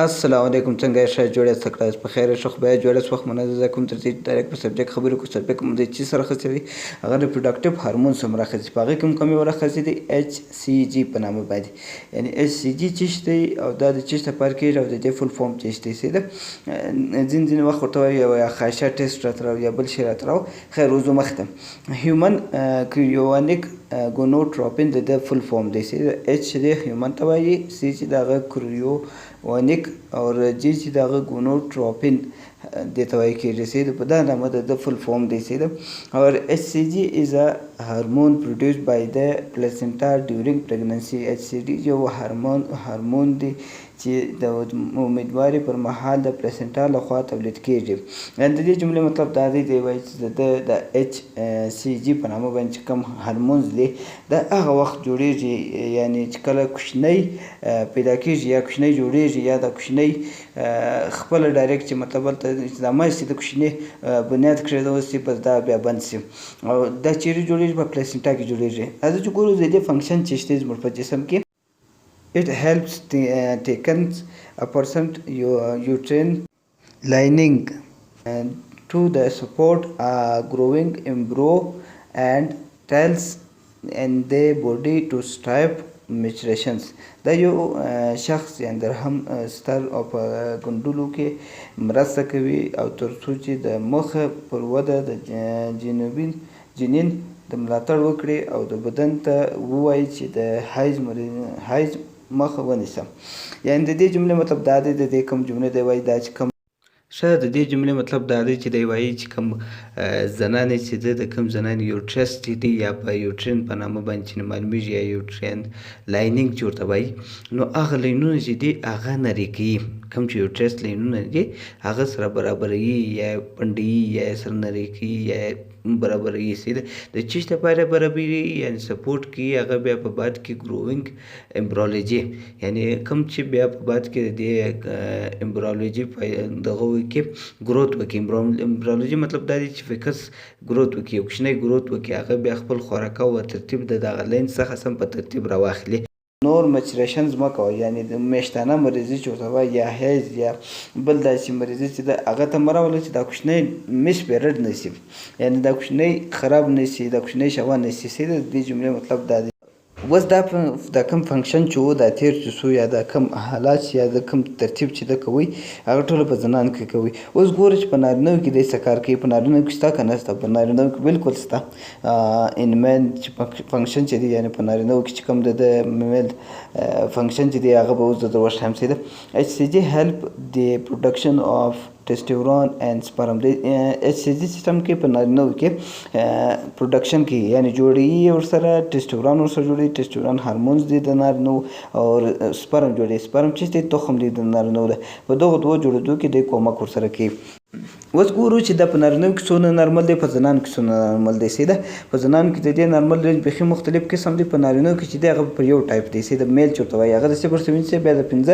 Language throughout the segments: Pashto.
السلام علیکم، څنګه یې؟ ښه جوړ یاست؟ تکړه یاست؟ په خیر ښه خو بیا جوړ یاست. وخت مننه زه کوم تر دې ډایرکټ په سبجیکټ خبرې کوو. سبجیکټ مو د چی سره خسې دی؟ هغه ریپروډکټیو هارمونز هم راخسي، په هغې کې هم کمی ورخسي دی ایچ سی جی په نامه باندې، یعنی ایچ سی جی چی دی او دا د چی لپاره کېږي او د دې فول فارم چی دی. سیده ځین ځین وخت ورته وایي یا خاشه ټیسټ راته راو یا بل شی راته راو. خیر، وځو مخته. هیومن کریوانیک ګونوټروپین د ده فول فارم دی. سیده ایچ دی هیومن ته وایي، سی چې د هغه کریوانیک او جی چې د هغه ګونوټروپین دې ته وایي کېږي. سیده په دا نامه د ده فول فارم دی. سیده او ایچ سی جی از ا هارمون پروډیوسډ بای د پلیسنټا ډیورینګ پریګننسي. ایچ سی ډي یو هارمون دی چې د امیدواري پر مهال د پلیسنټا لخوا تولید کېږي. یعنی د دې جملې مطلب دا دی، دی وایي چې د ده د ایچ سی جي په نامه باندې چې کوم هارمونز دي، دا هغه وخت جوړیږي، یعنی چې کله کوچنی پیدا کېږي یا کوچنی جوړیږي یا د کوچنی خپله ډایرکټ چې مطلب هلته چې دا ماشي د کوچني بنیاد کښېږدول شي، بس دا بیا بند شي. او دا چیرې جوړیږي؟ په پلیسنټا کې جوړیږي. راځئ چې ګورو د دې فنکشن چې شته زموږ په جسم کې. It helps thickens a percent uterine lining to the support a growing embryo and tells in the body to stop menstruations. دا یو شخص یعنی در هم ستر او په ګنډلو کې مرسته کوي او تر څو چې د مخه پر وده د جنوبي جنین د ملاتړ وکړي او د بدن ته ووایي چې د حیض مخه ونیسه. یعنی د دې جملې مطلب دا دی، د دې کوم جملې دی وایي دا چې کوم ښه، د دې جملې مطلب دا دی چې دی وایي چې کوم زنانې چې ده، د کوم زنانې uterus چې دی یا په uterine په نامه باندې چې معلومیږي یا uterine lining چې ورته وایي، نو هغه لاینونه چې دي هغه نری کوي. کوم چې uterus لاینونه دي هغه سره برابروي یا پنډوي یا یې سره نری کوي یا برابروي. سي د چیش لپاره برابروي؟ یعنی support کوي هغه بیا په بعد کې growing embryology، یعنی کوم چې بیا په بعد کې د دې embryology په دغه کې growth وکړي. Embryology مطلب دا دی چې fetus growth وکړي، یو کوچنی growth وکړي، هغه بیا خپل خوراک او ترتیب د دغه line څخه سم په ترتیب راواخلي. نور menstruations مه کوه، یعنی د میشتانه مریضي چې ورته وایي یا حیض یا بل داسې مریضي چې ده هغه ته مه راوله چې دا کوچنی miscarriage نه شي، یعنی دا کوچنی خراب نه شي، دا کوچنی شوه نه شي. صحیح ده، د دې جملې مطلب دا دی. اوس دا دا کوم function چې و دا تیر چې سو یا دا کوم حالات یا دا کوم ترتیب چې ده کوي، هغه ټوله په زنان کې کوي. اوس ګورو چې په نارینه کې دی څه کار کوي. په نارینه کې شته که نه شته؟ په نارینه کې بالکل شته. In men چې function چې دی، یعنی په نارینه کې چې کوم د male function چې دی، هغه به اوس درته وښیم. صحیح ده، HCG help the production of testosterone and sperm. د HCG سیستم کې په نارینه کې production کې، یعنی جوړي ورسره ټیسټورون ورسره جوړي. ټیسټورون هارمونز دي د نارینه او sperm جوړي. Sperm چې دی تخم دی د نارینه ده. په دغو دوو جوړېدو کې د کومک ورسره کوي. اوس ګورو چې دا په نارینه کې څونه نارمل دی، په زنانو کې څونه نارمل دی. صحیح ده، په زنانو کې د دې normal range بیخي مختلف قسم دی. په نارینه کې چې دی هغه په یو ټایپ دی. صحیح ده، male چې ورته وایي هغه د 0.7 بیا د 5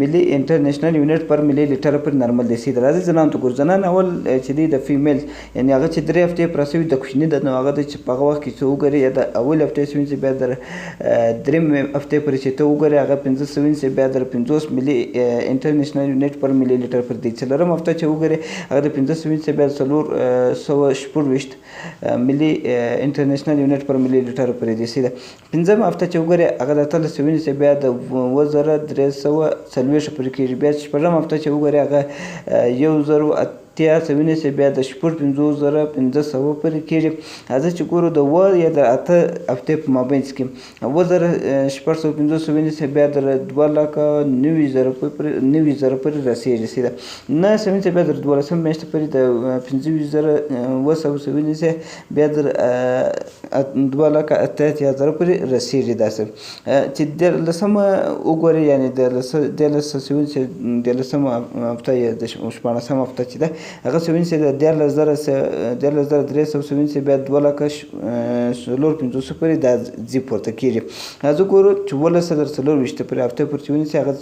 milli international unit per milliliter پر نارمل دی. صحیح ده، راځي زنانو ته ګورو. زنان اول چې دی د female، یعنی هغه چې 3 هفتې پرسوي د کوچني ده، نو هغه د چې په هغه وخت کې چې وګوري یا د اول هفتې سوینسي بیا در دریم هفتې پورې چې ته وګورې هغه 5 سوینسي بیا در 50 milli international unit per milliliter پر دی. څلورم هفته چې وګورې هغه د 5 سوینسي بیا 426 milli international unit per milliliter پورې دی. صحیح ده، پنځمه هفته چې وګورې هغه د 18 سوینسي بیا د 7340 پورې کېږي. بیا شپږم هفته چې وګورې هغه 1080 سوینسي بیا د 55,500 پورې کېږي. راځه چې ګورو د 7 یا د 8 هفتې په مابین کې 7650 سوینسي بیا د 2,90,000 پورې، 90,000 پورې رسېږي. صحیح ده، 9 سوینسي بیا تر 12 میاشتې پورې د 25,700 سوینسي بیا تر 2,88,000 پورې رسېږي. داسې چې دیارلسمه وګورې، یعنې د 13 سوینسي دیارلسمه هفته یا د 16مه هفته چې ده هغه څه ونیسي د 13,300 څه ونیسي، بیا 2,54,000 پورې دا ځي پورته کېږي. راځو ګورو چې 17 تر 24 پورې هفته پورې چې ونیسي، هغه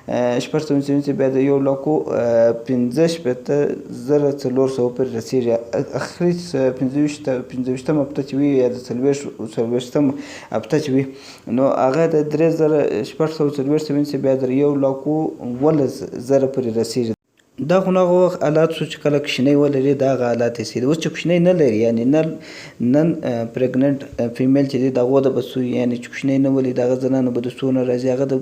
4600 ونیسي، بیا د 1,65,400 پورې رسېږي. اخري 25م هفته چې وي یا د 40م هفته چې وي، نو هغه د 3640 ونیسي، بیا د 1,17,000 پورې رسېږي. دا خو هغه وخت حالات شو چې کله کوچنی ولري، دا هغه حالات یې. اوس چې کوچنی نه لري، یعنې non pregnant female چې دی، د هغو د به څو، یعنې چې کوچنی نه ولري، د هغه زنانو به د څونه راځي؟ هغه د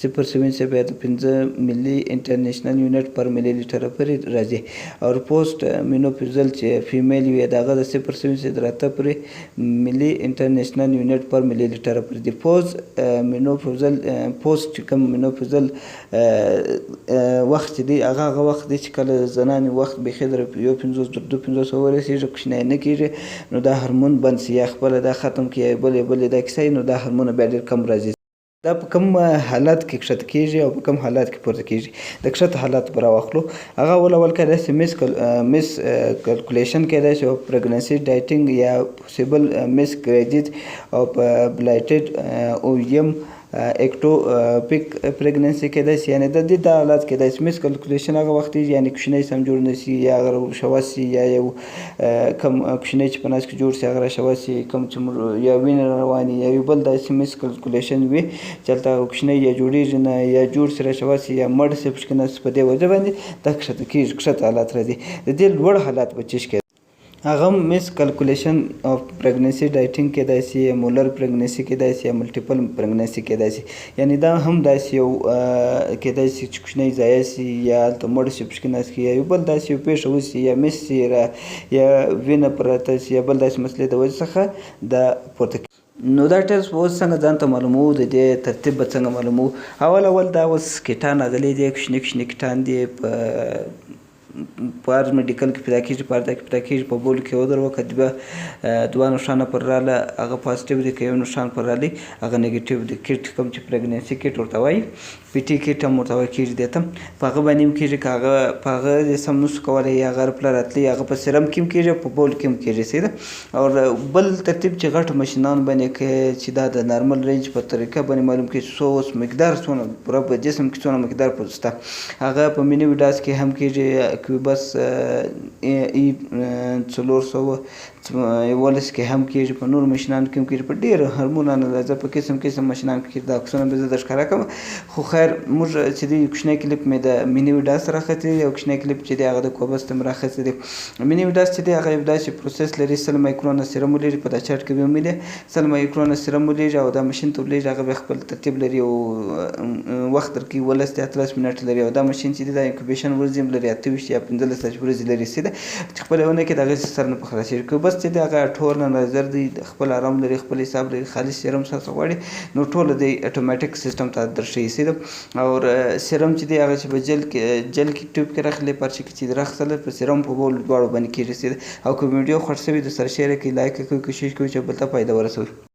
صفر څه ونیسي، بیا د 5 milli international unit per milliliter پورې راځي. او post menopausal چې female وي، د هغه د صفر څه ونیسي تر 8 پورې milli international unit per milliliter پورې دي. post menopausal، post چې کوم menopausal وخت چې دی، هغه هغه وخت دی چې کله زنانې وخت بیخي در 51 تر 52 ورسېږي، کوچنی نه کېږي، نو دا هرمون بند سي، یا خپله دا ختم کړي، یا بل بل دا کیسه، نو دا هرمونه بیا ډېر کم راځي. دا په کوم حالت کې کښته کېږي او په کوم حالت کې پورته کېږي؟ د کښته حالت به راواخلو. هغه اول اول کېدای شي miscalculation کېدای شي، او pregnancy dating یا possible miscarriage او په blighted ovum، ectopic pregnancy کېدای شي. یعنې د دې دا حالت کېدای شي. miscalculation هغه وخت یعنې کوچنی سم جوړ نه شي، یا هغه شوه شي، یا یو کم کوچنی چې په نس کې جوړ شي هغه راشوه شي، کوم چې یا وینه رواني، یا یو بل داسې miscalculation وي چې هلته کوچنی یا جوړېږي نه، یا جوړ شي راشوه شي، یا مړ شي پکې نس، په دې وجه باندې دا کښته کېږي، کښته حالت راځي. د دې لوړ حالت به چې کېږي، هغه هم miscalculation of pregnancy dating کېدای شي، molar pregnancy کېدای شي، یا multiple pregnancy کېدای شي. یعنې دا هم داسې یو کېدای شي چې کوچنی ضایع شي، یا هلته مړ شي پکې نس کې، یا یو بل داسې یو پېښه وشي، یا miss شي، یا وینه پرته شي، یا بل داسې مسلې د وجې څخه دا پورته. نو دا ټیسټ به اوس څنګه ځان ته معلوموو؟ د دې ترتیب به څنګه معلوموو؟ اول اول دا اوس کیټان راغلي دي، کوچني کوچني کیټان دي، په هر medical کې پیدا کېږي، په هر ځای کې پیدا کېږي. په بولو کې ودروه، که دوه نښانه پر راله هغه positive دی، که یو نښان پر رالی هغه negative دی. کیټ کوم چې pregnancy kit ورته وایي، PT kit هم ورته وایي، کېږي دې ته، په هغه باندې هم کېږي. که هغه په هغه دې سم نشو کولی یا هغه پله راتلی، هغه په سیرم کې هم کېږي، په بول کې هم کېږي، صحیح ده. او بل ترتیب چې غټو ماشینانو باندې کې چې دا د normal range په طریقه باندې معلوم کړي چې څو اوس مقدار څونه پوره په جسم کې څونه مقدار شته، هغه په میني ویډاس کې هم کېږي، Cobas e 411 کې هم کېږي، په نورو ماشینانو کې هم کېږي، په ډېرو هرمون analyzer په قسم قسم ماشینانو کې کېږي. دا عکسونه به زه در ښکاره کړم. خو خیر، موږ چې دی کوچنی کلیپ مې د میني ویډاس راخیستی دی، او کوچنی کلیپ چې دی هغه د Cobas ته مې راخیستی دی. میني ویډاس چې دی هغه یو داسې process لري، 100 مایکرونه سیرم ولېږي، په دا چارټ کې به ومومئ، 100 مایکرونه سیرم ولېږي او دا ماشین ته ولېږي. هغه بیا خپل ترتیب لري او وخت درکوي، 17 یا 18 منټ لري. او دا ماشین چې دی دا incubation ورځې هم لري، 28 یا 15 داسې ورځې لري، صحیح ده، چې خپله ونه کې د هغې سر نه په خلاصېږي. Cobas چې دی هغه ټول analyzer دی، خپل آرام لري، خپل حساب لري، خالص سیرم څخه غواړي نو ټول دی اتوماتیک سیستم ته درښیي، صحیح ده. او سیرم چې دی هغه چې په جل کې tube کې راخلي، پرچې کې چې راخیستل، په سیرم په بول دواړو باندې کېږي، صحیح ده. او که ویډیو خوښ شوي د سره share کړئ، like کړئ، کوشش کوئ چې بل ته فایده ورسوئ.